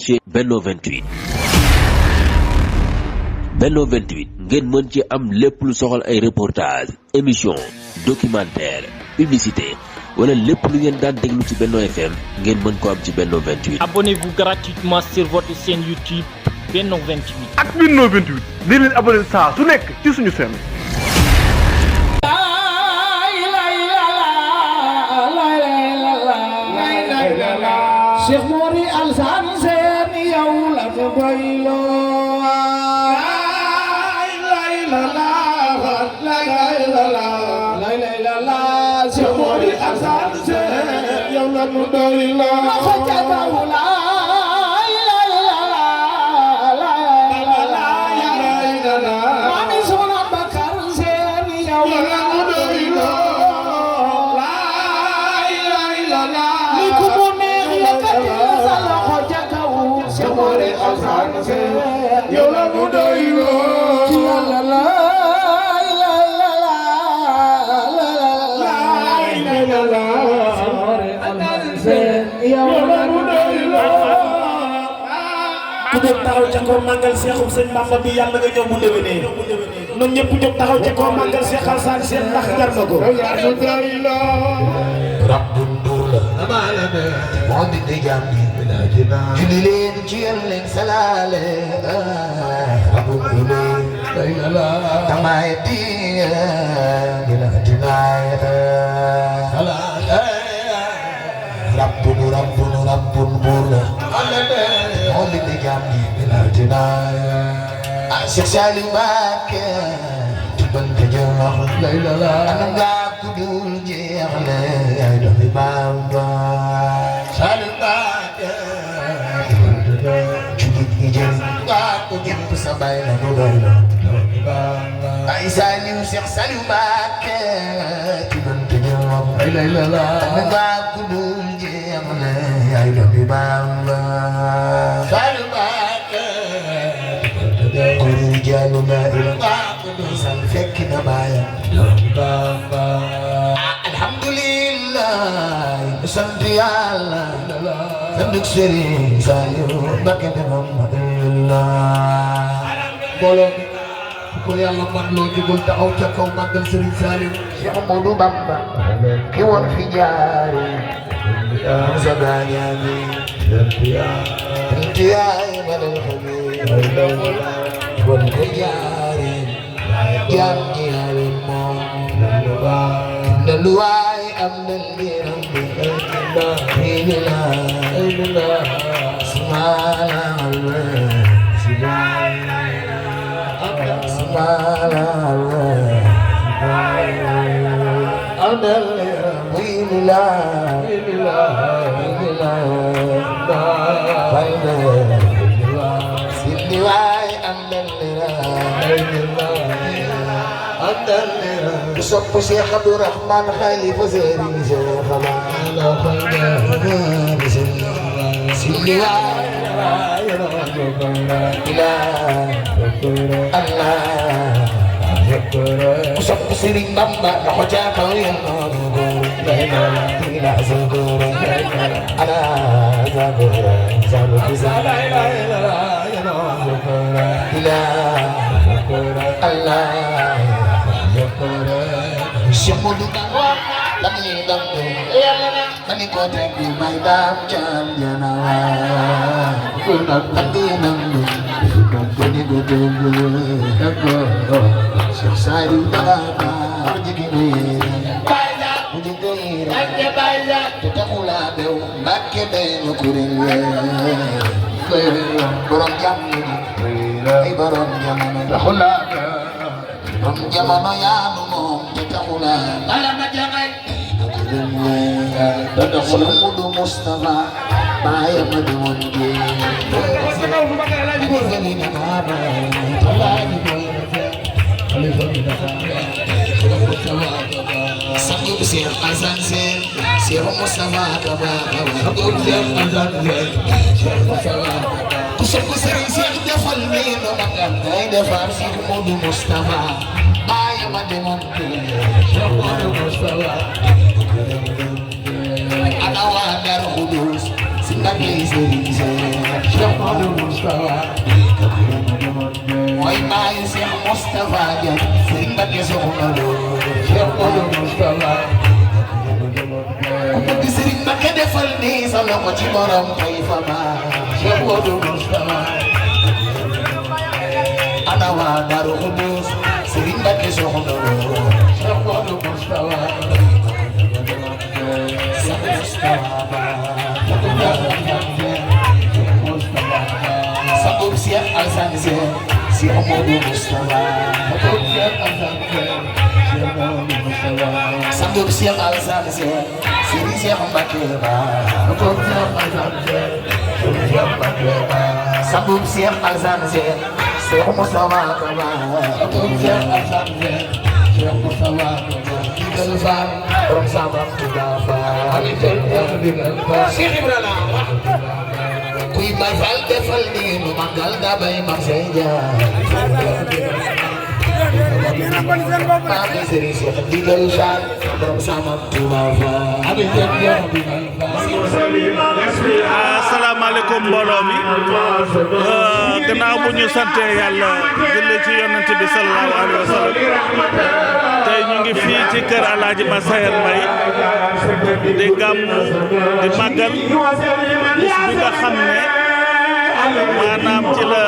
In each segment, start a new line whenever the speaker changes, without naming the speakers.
ci Benno 28. Benno 28 ngeen mën ci am lépp lu soxal ay reportage émission documentaire publicité wala lépp lu ngeen daan déglu ci Benno FM ngeen mën ko am ci Benno 28.
Abonnez-vous gratuitement sur votre chaîne YouTube Benno 28.
ak Benno 28 di leen abonné saa su nekk ci suñu chaîne.
Cheikh Mori Alsan Sen yow la ko doyloo Cheikh Mori Alsan Sen yow la ko doyloo Mami Soxna Bakar Sen yow la ko doyloo yow la mu doyloo ci Yàlla la yow la mu doyloo ku jóg taxaw ca kaw màggal Seexum Sëñ Bamba bi yàlla nga ñëw bu déwénee ñun ñëpp jóg taxaw ca kaw màggal Seex Alsaan Seen ndax jar na ko
rabbul dula moo di di jàmbi julli leen ci Yàlla salaale rabbul dula tamaay di dina dinaay rabbul bula moo di di jàmbi dina dinaay Cheikh Saliou Mbacké tubal ka jox ana nga ku dul jeexle ay doomi Bamba Saliou Mbacké julit ñi jël nga ko ñëpp sa bay la nu doy la doomi Bamba ay Saliou Cheikh Saliou Mbacké tubal ka jox ana nga ku dul jeexle ay doomi Bamba Saliou Mbacké kuri jaalu la ila sal fekk na baaya alhamdulillah sant Yàlla sant Sëriñ Saliou Mbacké Alhamdulillah mbooloo mi ko Yàlla man loo jugul taxaw ca kaw màggal Sëriñ Saliou Cheikh Ahmadou Bamba ki woon fi jaari sa gaañaani intiyaay manal xabi wal ko jaari jaam ñaari moom na lu waay am na liram bi la sopp Cheikh Abdourahmane Khalifa Serigne Cheikh sopp Serigne Bamba ko jaakaw yéen Cheikh Modou Bamba lami damdo mani ko tebi may dam jam janawa andi namdo koni go Cheikh Saliou Bamba jigini bayla mujidira ande bayla tetakula bew Mbacké be no kurel borom jam ay borom jam taxula borom jamono yaanu moom tetakula ala ma jangay Mudu Mustafa Baya Madungi Sanggup Syekh Hasan Sen Syekh Mustafa Kusuk sering Syekh defal mino Makanday defar Syekh Mudu Mustafa Baya Madungi Syekh Mudu Mustafa Anawa Dar Kudus Singapura Cheikh Modou Moustapha mooy baayu Cheikh Moustapha Diagne Serigne Mbacké Soxna Lo Cheikh Modou Moustapha ku bëgg Serigne Mbacké defal nii sa loxo ci borom fay fa ma Cheikh Modou Moustapha ana waa Darou Khoudoss Serigne Mbacké Soxna Lo Cheikh Modou Moustapha Sakob Cheikh Alassane Sène Cheikh Modou Moustapha Sakob Cheikh Alassane Sène Serigne Cheikh Mbacké Sakob Cheikh Alassane Sène Cheikh Moustapha Cheikh Moustapha digal faal borom sama tudafa Cheikh Ibrahima kuy bay faal defal ni lu magal da bay marché Mami Serigne Cheikh digal faal borom sama tudafa
asalaamaaleykum mbooloo mi gannaaw bu ñu sante yàlla julli ci yonent bi sallallahu alayhi wa sallam tey ñu ngi fii ci kër Alaaji Massayer Mbaye di gàmmu di màggal bis bi nga xam ne maanaam ci la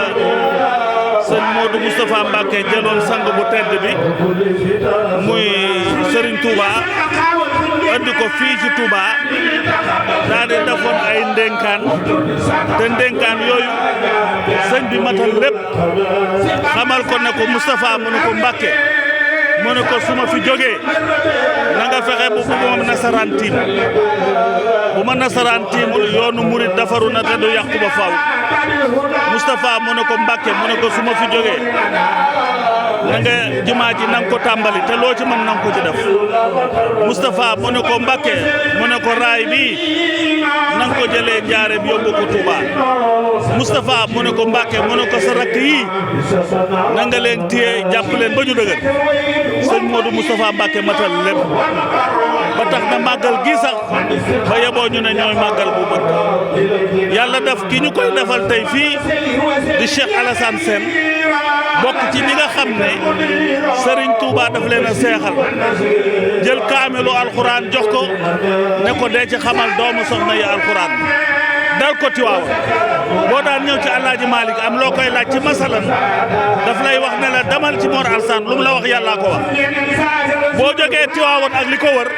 sëñ Modou Moustapha Mbacké jëloon sang bu tedd bi muy Serigne Touba andi ko fii ci Touba daal di defoon ay ndénkaan te ndénkaan yooyu sëñ bi matal lépp xamal ko ne ko Moustapha mu ne ko Mbacké mu ne ko su ma fi jógee na nga fexe bu ma nasaraan tiim bu ma nasaraan tiimul yoonu murit defaru na te du yàqu ba faaw Moustapha mu ne ko Mbacké mu ne ko su ma fi jógee na nga jumaa ji na nga ko tàmbali te loo ci mën na nga ko ci def Moustapha mu ne ko Mbacké mu ne ko raay bi na nga ko jëlee Njaaréem yóbbu ko Touba Moustapha mu ne ko Mbacké mu ne ko sa rakk yi na nga leen téye jàpp leen ba ñu dëgër sëñ Modou Moustapha Mbacké matal lépp ba tax na màggal gi sax ba yeboo ñu ne ñooy màggal bu mag yàlla def ki ñu koy defal tey fii di Cheikh Alassane Sène bokk ci ñi nga xam ne Serigne Touba daf leen a seexal jël kaamilu alxuraan jox ko ne ko dee ci xamal doomu soxna yi alxuraan dal ko Tiwaawan boo daan ñëw ci Alaaji Malick am loo koy laaj ci masalan daf lay wax ne la demal ci Mor Alsaan lu mu la wax yàllaa ko wax boo jógee Tiwaawan ak li ko wër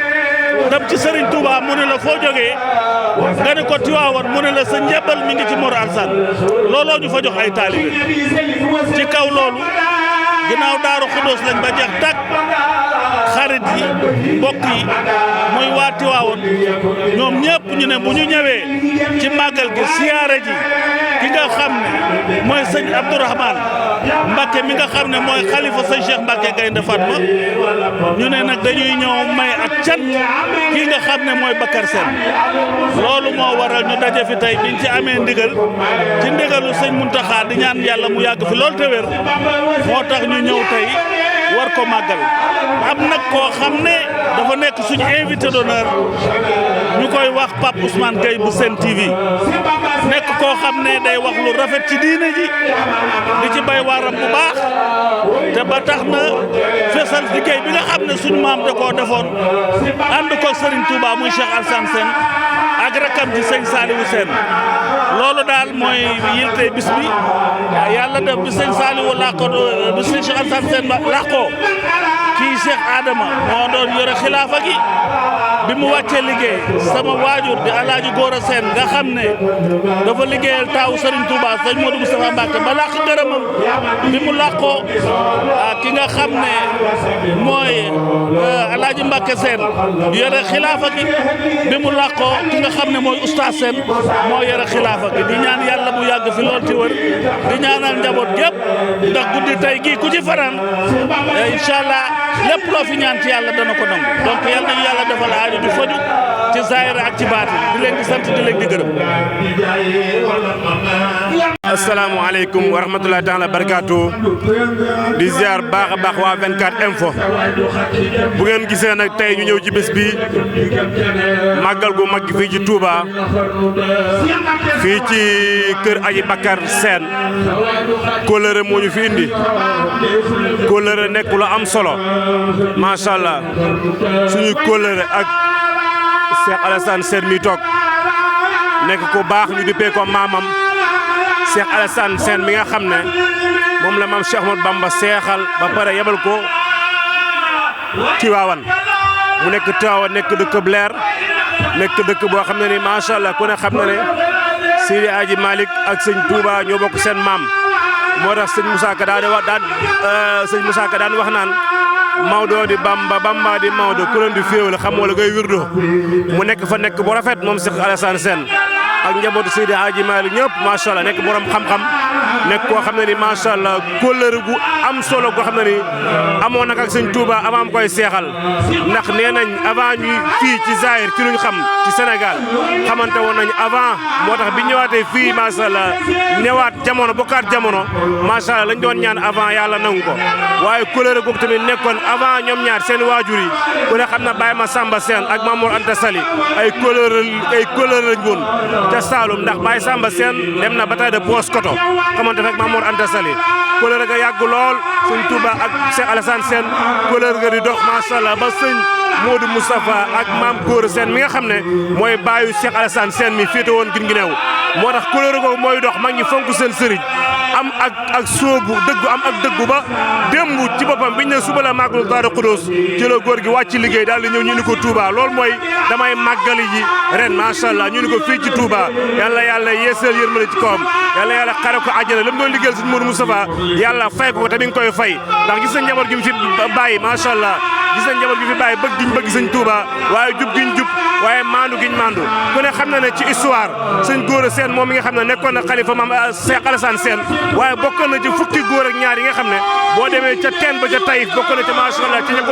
dem ci Serigne Touba mu ne la foo jógee nga ne ko Tiwaawan mu ne la sa njëbbal mi ngi ci Mor Alsaan looloo ñu fa jox ay taalibe ci kaw loolu ginnaaw Daaru Khoudoss lañ ba jeex tàkk xarit yi mbokk yi muy waa Tiwaawan ñoom ñëpp ñu ne bu ñu ñëwee ci màggal gi siyaare ji ki nga xam ne mooy sëñ Abdourahmane Mbacké mi nga xam ne mooy xalifa sëñ Cheikh Mbacké Gaynde Fatma ñu ne nag dañuy ñëw may ak can kii nga xam ne mooy Bakar Sène loolu moo waral ñu daje fi tey biñ ci amee ndigal ci ndigalu sëñ Muntaxa di ñaan yàlla mu yàgg fi loolu te wér moo tax ñu ñëw tey war ko màggal am nag koo xam ne dafa nekk suñu invité d'honneur ñu koy wax Pape Ousmane Gueye bu Sen TV nekk koo xam ne day wax lu rafet ci diine ji di ci bay waaram bu baax te ba tax na fesal liggéey bi nga xam ne suñu maam da koo defoon ànd ko Serigne Touba muy Cheikh Alassane Sène ak rakam ji sëñ Saliou Sène loolu daal mooy yilte bis bi yàlla def bi sëñ Saliou làqoo bi sëñ Cheikh Alassane Sène làqoo kii Cheikh Adama moo doon yore xilaafa gi bi mu wàccee liggéey sama waajur di Alaaji Góora Sène nga xam ne dafa liggéeyal taawu Serigne Touba sëñ Modou Moustapha Mbacké ba làq gërëmam bi mu làqoo ki nga xam ne mooy Alaaji Mbacké Sène yore xilaafa gi bi mu làqoo ki nga xam ne mooy Oustaz Sène moo yore xilaafa gi di ñaan yàlla mu yàgg fi lool ci wër di ñaanal njaboot gépp ndax guddi tey gii ku ci fanaan incha allah lépp loo fi ñaan ci yàlla dana ko nangu donc yàlla nañu yàlla defal aajo ju faju ci zaahir ak ci baatin di leen di sant di leen di gërëm
asalaamaaleykum wa rahmatullahi taala barakaatu di ziar baax a baax waa 24 info bu ngeen gisee nag tey ñu ñëw ci bés bi màggal gu mag fii ci Touba fii ci kër Aji Bakar Sène kóllëre moo ñu fi indi kóllëre nekk lu am solo macha allah suñu kóllëre ak Cheikh Alassane Sène mi toog nekk ko baax ñu dippee ko maamam Cheikh Alassane Sène mi nga xam ne moom la maam Cheikh Ahmadou Bamba seexal ba pare yebal ko Tiwaawan mu nekk Tiwaawan nekk dëkk bu leer nekk dëkk boo xam ne ni macha allah ku ne xam na ne Seydi Aji Malick ak sëñ Touba ñoo bokk seen maam moo tax sëñ Moussa Ka daan wax naan Maodo di Bamba Bamba di Maodo ku leen di féewale xamoo la ngay wirdo mu nekk fa nekk bu rafet moom Cheikh Alassane Sène ak njabootu Seydi Hadji Malick ñëpp macha allah nekk borom xam-xam nekk koo xam ne ni macha allah kóllëre gu am solo goo xam ne ni amoon nag ak sëñ Touba avant am koy seexal ndax nee nañ avant ñuy fii ci Zahir ci luñ xam ci Sénégal xamante woon nañ avant moo tax bi ñëwaatee fii macha allah ñëwaat jamono bokkaat jamono macha allah lañ doon ñaan avant yàlla nangu ko waaye kóllëre googu tamit nekkoon avant ñoom ñaar seen waajur yi ku ne xam na Baye Massamba Sène ak Mamour Anta Sali ay kóllëre lañ woon ca Saalum ndax Baye Samba Sène dem na bataille de Paoskoto xamante fekk Mamour Anta Sali kóllëre ga yàgg lool sëñ Touba ak Cheikh Alassane Sène kóllëre ga di dox macha allah ba sëñ Modou Moustapha ak maam Góor Sène mi nga xam ne mooy baayu Cheikh Alassane Sène mi féete woon Guinguinéo moo tax kóllëre googu mooy dox mag ñi fonk seen sëriñ am ak soobu dëggu am ak dëggu ba démb ci boppam biñ ne suba la màggalu Daaru Xudoos ci la góor gi wàcc liggéey daal di ñëw ñu ni ko Touba loolu mooy damay màggali ji ren macha allah ñu ni ko fii ci Touba yàlla yeesal yërmande ci kawam yàlla xare ko àjjana li mu doon liggéeyal sëñ Modou Moustapha yàlla fay ko te mi ngi koy fay ndax gis nañ njaboot gi mu fi bàyyi macha allah gis nañ njaboot gi fi bàyyi bëgg giñ bëgg sëñ Touba waaye jub giñ jub waaye maandu giñ maandu ku ne xam na ne ci histoire sëñ Góor Sène moom mi nga xam ne nekkoon na xalifa maam Cheikh Alassane Sène waaye bokkoon na ci fukki góor ak ñaar yi nga xam ne boo demee ca teen ba ca Taïf bokkoon na ca macha allah ci ña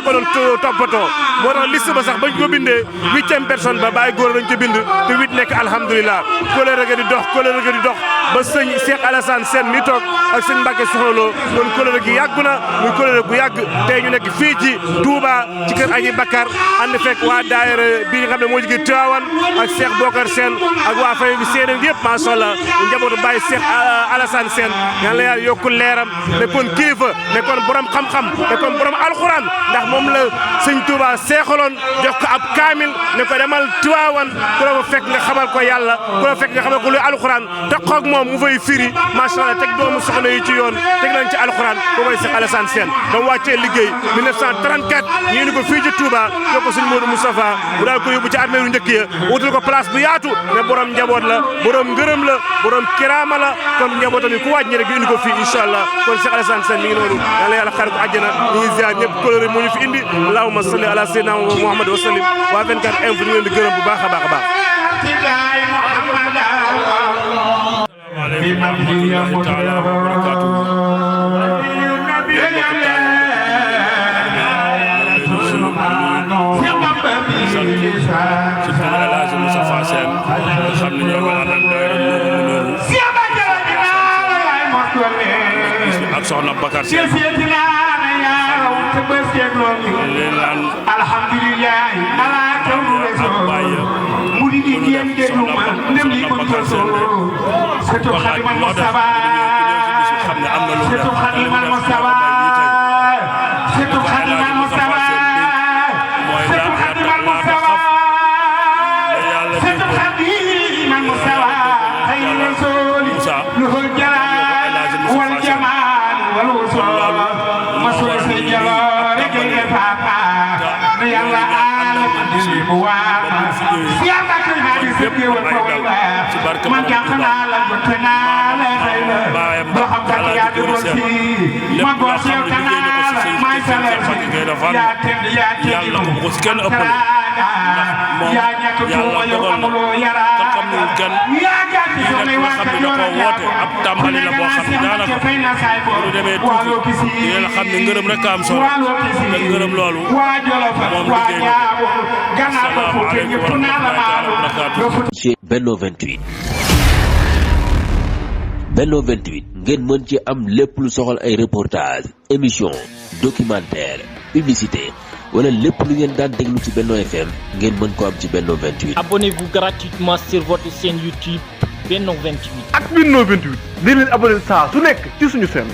ko doon toppatoo moo tax liste ba sax bañ ko bindee 8e personne ba bàyyi góor lañ ca bind te 8 nekk alhamdulilah kóllëre ga di dox ba sëñ Cheikh Alassane Sène mi toog ak sëñ Mbacke Soxna Lo kon kóllëre gi yàgg na muy kóllëre gu yàgg tey ñu nekk fii ci Touba ci kër Aji Bakar ànd fekk waa daayira bi nga xam ne moo jóge Tiwaawan ak Cheikh Bokar Sène ak waa famille bi Sène yëpp macha allah njabootu Baye Cheikh Alassane Sène yal na yàlla yokku leeram nekkoon kilifa nekkoon borom xam-xam nekkoon borom alxuraan ndax moom la sëñ Touba seexaloon jox ko ab kaamil ne ko demal Tiwaawan ku la fa fekk nga xamal ko yàlla ku la fekk nga xamal ko luy alxuraan te xoog moom mu fay firi macha allah teg doomu soxna yi ci yoon teg nañ ci alxuraan ba mooy Cheikh Alassane Sène ba mu wàccee liggéey 1934 ñu indi ko fii ci Touba jox ko sëñ Modou Moustapha bu daal ko yóbbu ci armée yu njëkk ya wutal ko place bu yaatu ne borom njaboot la borom ngërëm la borom kiraama la kon njabootam yi ku wàcc ñi rek indi ko fii incha allah kon Cheikh Alassane Sène mi ngi noonu yàlla xaar ko àjjana ñu ngi ziar ñëpp kóllëre moo ñu fi indi allahumma salli ala sayyidina Muhammad wa sallim waa 24 info ñu leen di gërëm bu baax a baax a baax.
asalaamaaleykum wa rahmatullahi taala wa barakaatuh. ci tur El Hadj Moustapha Sène nga xam ne ñoo ngi àndal daayira Nuuru ak soxna Bakar Sène leen naan ak bàyyi mu di ngeen déglu ma ndem li ko Bakar Sène de kon nag moo def xam ne am na lu mu def ci barke man jànqnaa la bëtnaa la xëy na boo xam ka yaa dugul si ma goo sew kanaa la may sala yaa tedd yàlla ko ko ci kenn ëppal yaa ñàkk tuuma yow amuloo yara te xamul kenn ñu nekk nga xam ne da ko woote ab tàmbali la boo xam ne daanaka bu demee tuuti dina xam ne ngërëm rek am solo te ngërëm loolu moom liggéey na ko asalaamaaleykum wa rahmatullahi wa barakaatu.
Benno 28 Benno 28 ngeen mën ci am lépp lu soxal ay reportage émission documentaire publicité wala lépp lu ngeen daan déglu ci Benno FM ngeen mën ko am ci Benno 28.
Abonnez-vous gratuitement sur votre chaîne YouTube Benno 28.
ak Benno 28 di leen abonné saa su nekk ci suñu chaîne.